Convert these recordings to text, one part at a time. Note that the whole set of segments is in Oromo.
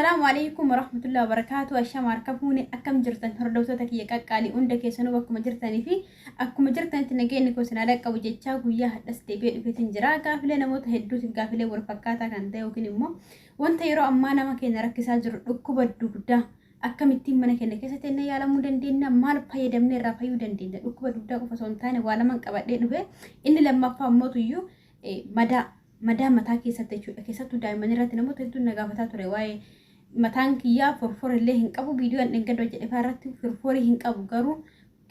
Assalaamu alaikum warahmatullahi wabarakaatu. Ashama harka fuune akkam jirtan hordoftoota kiyya qaqqaalii hunda keessanuu bakkuma jirtanii fi akkuma jirtanitti nageenyi koo isin haa dhaqqabu jechaa guyyaa hadhas deebi'ee dhufeetiin jira. Gaafilee namoota hedduutiif gaafilee wal fakkaataa kan ta'e yookiin immoo wanta yeroo ammaa nama keenya rakkisaa jiru dhukkuba dugdaa akkamittiin mana keenya keessa teennee yaalamuu dandeenya, maal fayyadamnee irraa fayyuu dandeenya. Dhukkuba dugdaa qofa osoo hin taane waa laman qabadhee dhufe. Inni lammaffaa immoo tuyyuu madaa madaa mataa keessatti jechuudha. Keessattuu daa'imman irratti namoota hedduun na gaafataa ture waa'ee mataan kiyyaa forfor illee hin qabu, viidiyoo an dheengadda hojjedhe fa'aa irratti forforii hin qabu, garuu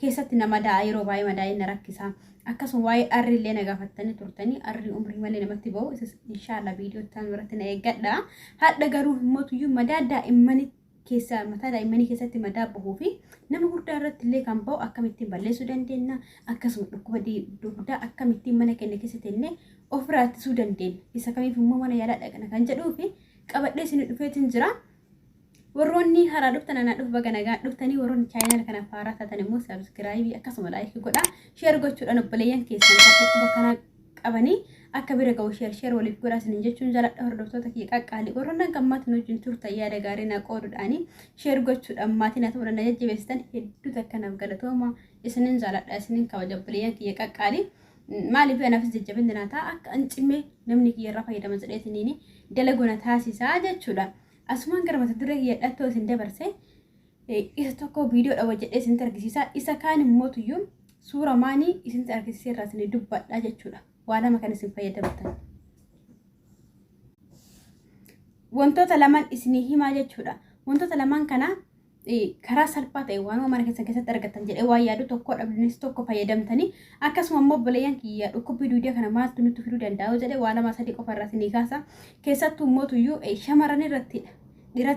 keessatti na madaa'a, yeroo baay'ee madaa'ee na rakkisa. Akkasuma waa'ee arri illee na gaafattanii turtanii, arri umrii malee namatti ba'u, isas inshaallah viidiyoo itti aanu irratti na eeggadha. Hadha garuu himmotuyyuu madaa daa'immanii keessa, mataa daa'immanii keessatti madaa bahuu fi nama guddaa irratti illee kan bahu akkamittiin balleessuu dandeenya, akkasuma dhukkuba dugdaa akkamittiin mana keenya keessa teennee ofirraa ittisuu dandeenya, isa kamiif immoo mana yaalaa dhaqna kan jedhuu fi qabadhee isin dhufeetiin jira. Warroonni haaraa dhuftan anaa dhufu, baga nagaa dhuftanii. Warroonni chaayinaal kanaaf haaraa taatan immoo sabiskiraayibii akkasuma laayikii godhaa, sheer gochuudhaan obboleeyyan keessan kan dhukkuba kanaa qabanii akka bira ga'u sheer sheer waliif godhaa isinin jechuun jaaladha. Hordoftoota kiyya qaqqaalii, warroonni hanga ammaatti nu wajjin turtan, yaada gaarii na qooduudhaanii, sheer gochuudhaan maatii na ta'uudhaan na jajjabeessitan hedduu takka naaf galatooma. Isinin jaaladha, isinin kabaja, obboleeyyan kiyya qaqqaalii. Maaliif anaafis jajjabinni naa ta'a, akka an cimee namni kiyya irraa fayyadama jedheetiniini dalagu na taasisaa jechuudha. Asumaan gara mata duree kiyya dhattoo isin dabarse, isa tokko viidiyoodha hojjedhee isinitti argisiisa. Isa kaan immoo tuyyuu suura maanii isinitti argisiisee irraa isin dubbadha jechuudha. Waa lama kan isin fayyadamtan. Wantoota lamaan isinii himaa jechuudha. Wantoota lamaan kana karaa salphaa ta'e waanuma mana keessan keessatti argattan jedhee waan yaadu, tokko dhabdanis tokko fayyadamtanii. Akkasuma immoo obboleeyyan kiyya, dhukkubbii duudaa kana maaltu nutti fiduu danda'a yoo jedhe, waa lama sadii qofa irraa isinii kaasa. Keessattuu immoo tuyyuu shamarran irrattidha. Dhiira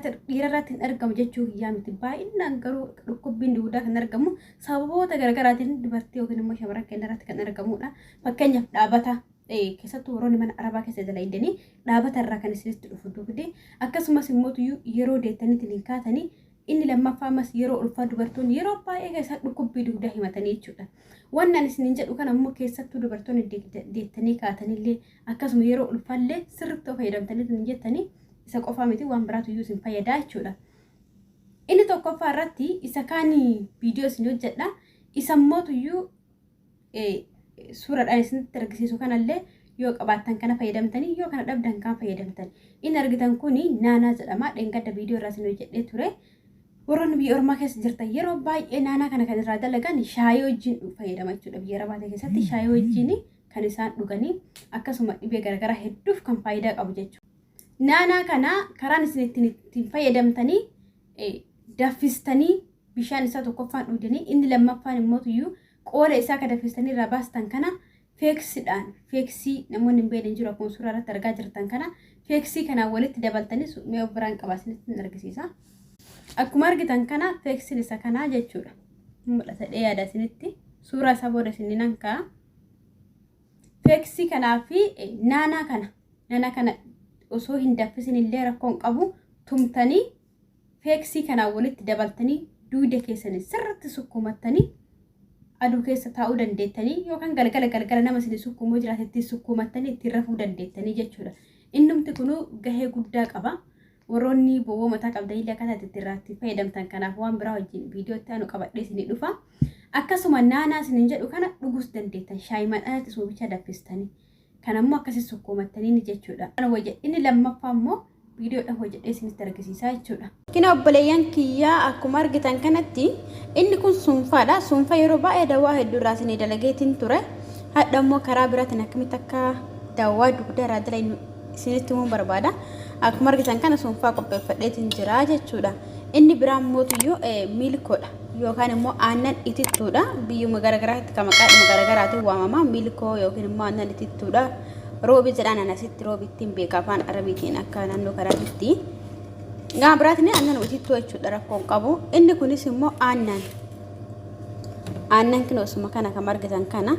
irratti hin argamu jechuu kiyyaa miti. Baay'inaan garuu dhukkubbiin duudaa kan argamu sababoota garaagaraatiin dubartii yookiin immoo shamarran keenya irratti kan argamudha. Fakkeenyaaf dhaabata, keessattuu warroonni mana arabaa keessa dalaydanii, dhaabata irraa kan isinitti dhufu dugdi. Akkasumas immoo tuyyuu yeroo deettaniitiin hin kaatanii. Inni lammaffaa ammas yeroo ulfaa dubartoonni yeroo baay'ee keessa dhukkubbii dugdaa himatanii jechuudha. Wannan ani isiniin jedhu kana immoo keessattuu dubartoonni deettanii kaatanillee akkasuma yeroo ulfaallee sirriitti fayyadamtanii hin jettanii, isa qofaa miti, waan biraatu iyyuu isin fayyadaa jechuudha. Inni tokkoffaa irratti isa kaan viidiyoo isin hojjedha. Isa immoo tuyyuu suuraadhaan isinitti argisiisu kanallee yoo qabaattan kana fayyadamtanii, yoo kana dhabdan kan fayyadamtan. Inni argitan kuni naanaa jedhama. Dheengadda viidiyoo irraa isin hojjedhee ture. Warroonni biyya ormaa keessa jirtan yeroo baay'ee naanaa kana kan irraa dalagan shaayii wajjin fayyadama jechuudha. Biyya arabaa keessatti shaayii wajjin kan isaan dhuganii, akkasuma dhibee garaagaraa hedduuf kan faayidaa qabu jechuudha. Naanaa kana karaan isin ittiin fayyadamtanii, danfistanii bishaan isaa tokkoffaan dhugdanii, inni lammaffaan immoo tuyyuu qoola isaa ka danfistanii irraa baastan kana feeksidhaan, feeksii namoonni hin beekne jiru, akkuma suuraa irratti argaa jirtan kana, feeksii kanaan walitti dabaltanii mee of biraan qabaa isinitti hin argisiisa. Akkuma argitan kana feeksiin isa kanaa jechuudha. Mul'ata dhee yaada isinitti, suuraa isaa booda isin nan ka'a. Feeksii kanaa fi naanaa kana, naanaa kana osoo hin danfisin illee rakkoon qabu, tumtanii feeksii kanaan walitti dabaltanii dugda keessanii sirriitti sukkuumattanii aduu keessa taa'uu dandeettanii, yookaan galgala galgala nama isin sukkuumuu jiraate ittiin sukkuumattanii ittiin rafuu dandeettanii jechuudha. Innumti kunuu gahee guddaa qaba. Warroonni bowwoo mataa qabdanillee akkaataa itti irraa fayyadamtan kanaaf waan biraa wajjin viidiyoo itti aanu qabadhee isinii dhufa. Akkasuma naanaa isinin jedhu kana dhuguus dandeettan, shaayimaan alatti isuma bichaa danfistanii. Kanammoo akkasii sukkuumattanii ni jechuudha. Inni lammaffaa immoo viidiyoodhaan hojjedhee isinitti argisiisaa jechuudha. Kina obboleeyyan kiyyaa, akkuma argitan kanatti inni kun suunfaadha. Suunfaa yeroo baay'ee dawaa hedduu irraa isinii dalageetiin ture. Hadha immoo karaa biraatiin akkamitti akka dawaa dugda irraa dalagnu isinitti himuun barbaada. Akkuma argitan kana suunfaa qopheeffadheetiin jira jechuudha. Inni biraan mootuyyuu miilkoodha yookaan immoo aannan itittuudha. Biyyuma garaagaraatti kan maqaadhuma garaagaraatiin waamama. Miilkoo yookiin immoo aannan itittuudha. Roobi jedhaan, an asitti roobi ittiin beeka afaan arabiitiin akka naannoo kanaatti. Gama biraatiin aannan itittuu jechuudha, rakkoon qabu. Inni kunis immoo aannan. Aannan kun osuma kana kan argitan kana.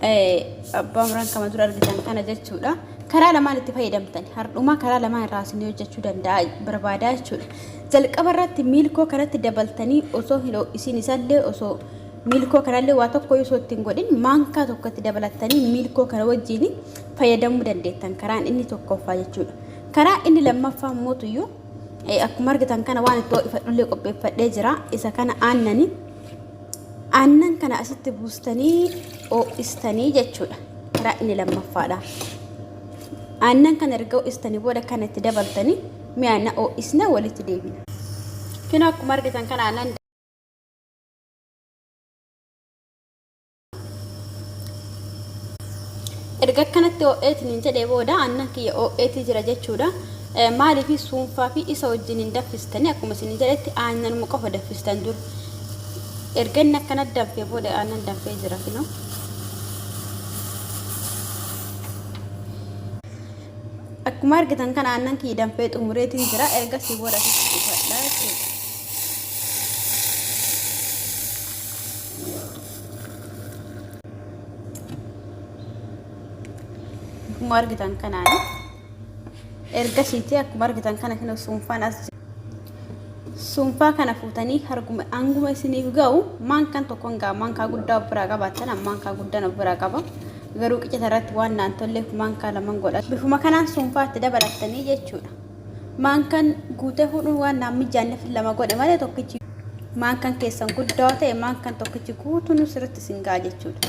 Abbaa muraan kama dura argitan kana jechuudha. Karaa lamaan itti fayyadamtan. Hardhumaa karaa lamaan irraa isin hojjechuu danda'a barbaadaa jechuudha. Jalqaba irratti miilkoo kanatti dabaltanii, osoo hin ho'isin isallee, osoo miilkoo kanallee waa tokko osoo ittiin godhin, maankaa tokkotti dabalattanii miilkoo kana wajjin fayyadamuu dandeettan, karaan inni tokkoffaa jechuudha. Karaa inni lammaffaa mootuyyuu akkuma argitan kana waan itti ho'ifadhullee qopheeffadhee jira. Isa kana aannani. Aannan kana asitti buustanii ho'istanii jechuudha. Karaa inni lammaffaadha. Aannan kana erga ho'istanii booda kana itti dabaltanii mi'aana ho'isne walitti deebina. Kino akkuma argitan kana aannan Erga akkanatti ho'eetiin hin jedhee booda aannan kiyya ho'eetii jira jechuudha. Maaliif suunfaa fi isa wajjin hin danfistanii akkuma isin jedhetti aannanuma qofa danfistan dur. Erga inni akkana danfee booda aannan danfee jira kinoo. Akkuma argitan kana aannan kiyya danfee xumureetiin jira. Ergasii booda asitti dhufadha jechuudha. Akkuma argitan kanaan ergasiiti akkuma argitan kana kana suunfaan as suunfaa kana fuutanii harguma hanguma isiniif ga'u maankaan tokkoon ga'a maankaa guddaa of biraa qabaattan maankaa guddaan of biraa qaba garuu qicata irratti waan naan tolleef maankaa laman godha bifuma kanaan suunfaa itti dabalattanii jechuudha. Maankan guutee fuudhuun waan naan mijaanneef lama godhe malee tokkichi maankan keessan guddaa ta'e maankan tokkichi guutuun sirriitti isin ga'a jechuudha.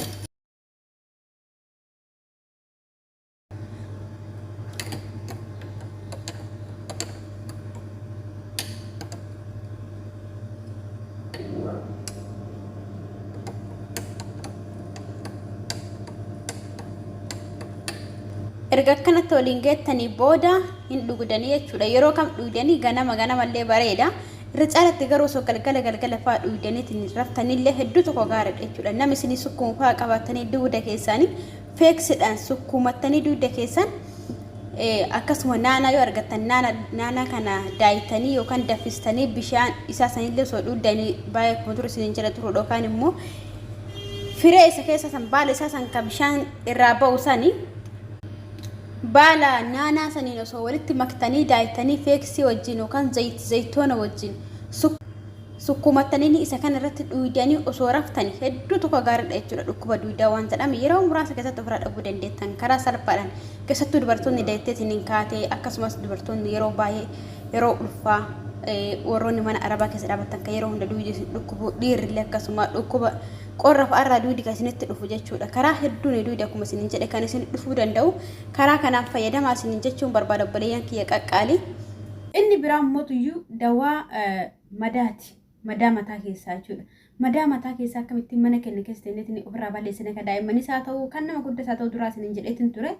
Erga akkanatti waliin geettanii booda hin dhugdanii jechuudha. Yeroo kam dhugdanii ganama ganamallee bareeda. Irra caalatti garuu osoo galgala galgala fa'aa dhugdaniitiin raftanillee hedduu tokko gaariidha jechuudha. Namni isinii sukkuumu fa'aa qabaatanii dugda keessaanii feeksidhaan sukkuumattanii dugda keessan akkasuma naanaa yoo argattan naanaa kana daayitanii yookaan danfistanii bishaan isaa sanillee osoo dhugdanii baay'ee akkuma ture isiniin jala turu yookaan immoo firee isa keessa san baala isaa san ka bishaan irraa ba'u sani baala naanaa saniin osoo walitti maktanii daayitanii feeksii wajjin yookaan zayitoona wajjin sukkuumattanii isa kana irratti dhuydanii osoo raftanii hedduu tokko gaariidha jechuudha. Dhukkuba duydaa waan jedhame yeroo muraasa keessatti ofirraa dhabuu dandeettan karaa salphaadhaan keessattuu dubartoonni dayitteetiin hin kaatee akkasumas dubartoonni yeroo baay'ee yeroo ulfaa warroonni mana arabaa keessa dhaabattan kan yeroo hunda duydi isin dhukkubu dhiirrillee akkasuma dhukkuba qorra fa'aarraa duydi kan isinitti dhufu jechuudha. Karaa hedduun duydi akkuma isinin jedhe kan isin dhufuu danda'u karaa kanaan fayyadamaa isinin jechuun barbaada obboleeyyan kiyya qaqqaalii. Inni biraa immoo dawaa madaati. Madaa mataa keessaa jechuudha. Madaa mataa keessaa akkamittiin mana keenya keessa teenyeetiin ofirraa balleessina kan daa'immanis haa ta'u kan nama guddas haa ta'u duraa isinin jedheetiin ture.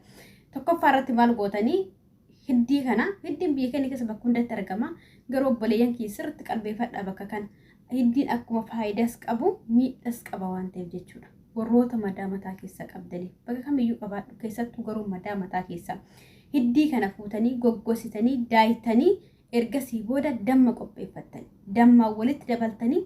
Tokkoffaa irratti maal gootanii hiddii kana hiddiin biyya keenya keessa bakka hundatti argama. Garuu obboleeyyan kiyya sirriitti qalbeeffadhaa bakka kana. Hiddiin akkuma faayidaas qabu miidhas qaba waan ta'eef jechuudha. Warroota madaa mataa keessaa qabdanii bakka kamiyyuu qabaadhu keessattuu garuu madaa mataa keessaa. Hiddii kana fuutanii goggositanii daayitanii ergasii booda damma qopheeffattan. Dammaan walitti dabaltanii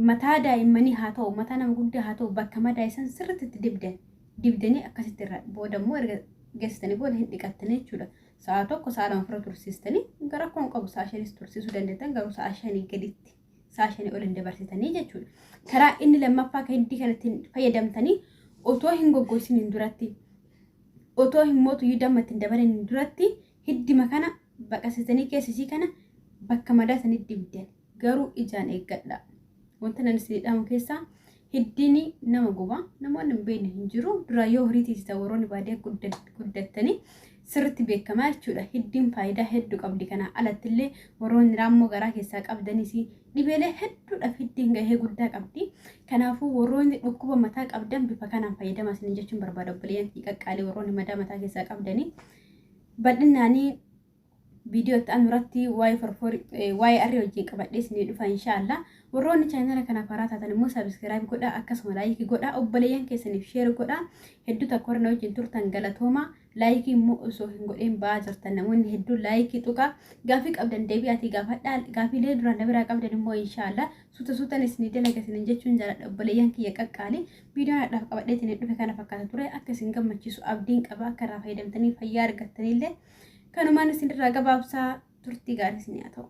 mataa daa'immanii haa ta'u mataa nama guddaa haa ta'u bakka madaa isan sirriitti itti dibdan. Dibdanii akkasitti irra booda immoo erga geessitanii booda hin dhiqattanii jechuudha. Sa'a tokko sa'a lama ofirra tursiistanii gara koon qabu sa'a shanis tursiisuu dandeettan garuu sa'a shanii gaditti sa'a shanii ol hin dabarsitanii jechuudha. Karaa inni lammaffaa kan hiddii kanatti fayyadamtanii otoo hin goggogsiniin duratti otoo hin mootuyyuu damma ittiin dabalaniin duratti hiddima kana baqasitanii keessisii kana bakka madaa sanitti dibdan garuu ijaan eeggadha. Wanta nan isin dhaamu keessaa hiddiin nama guba namoonni hin beekne hin jiru duraa yoo horii tiisitan warroonni baadiyyaa guddattanii sirriitti beekamaa jechuudha. Hiddiin faayidaa hedduu qabdi kana alattillee warroonni raammoo garaa keessaa qabdanis dhibeelee hedduudhaaf hiddiin gahee guddaa qabdi. Kanaafuu warroonni dhukkuba mataa qabdan bifa kanaan fayyadamaa isiniin jechuun barbaada obboleeyyan qaqqaalii warroonni madaa mataa keessaa qabdanii. Bal'innaanii viidiyoo itti aanu irratti waa'ee forforii waa'ee arrii wajjin qabadhee isinii dhufa inshaallah. Warroonni chaanala kanaaf haaraa taatan immoo subscribe godhaa akkasuma like godhaa obboleeyyan keessaniif share godhaa hedduu takka warra na wajjin turtan galatooma like immoo osoo hin godhin ba'aa jirtan namoonni hedduun like tuqaa gaafii qabdan deebi'aatii gaafadhaa gaafiilee duraan na biraa qabdan immoo inshaallah suuta suutan isinii dalaga isinin jechuun jaaladha obboleeyyan kiyya qaqqaali viidiyoon hadhaaf qabadhee isin dhufe kana fakkaata ture akka isin gammachiisu abdiin qaba akka irraa fayyadamtanii fayyaa argattanillee kanumaan isinirraa gabaabsaa turtii gaarii isin haa ta'u.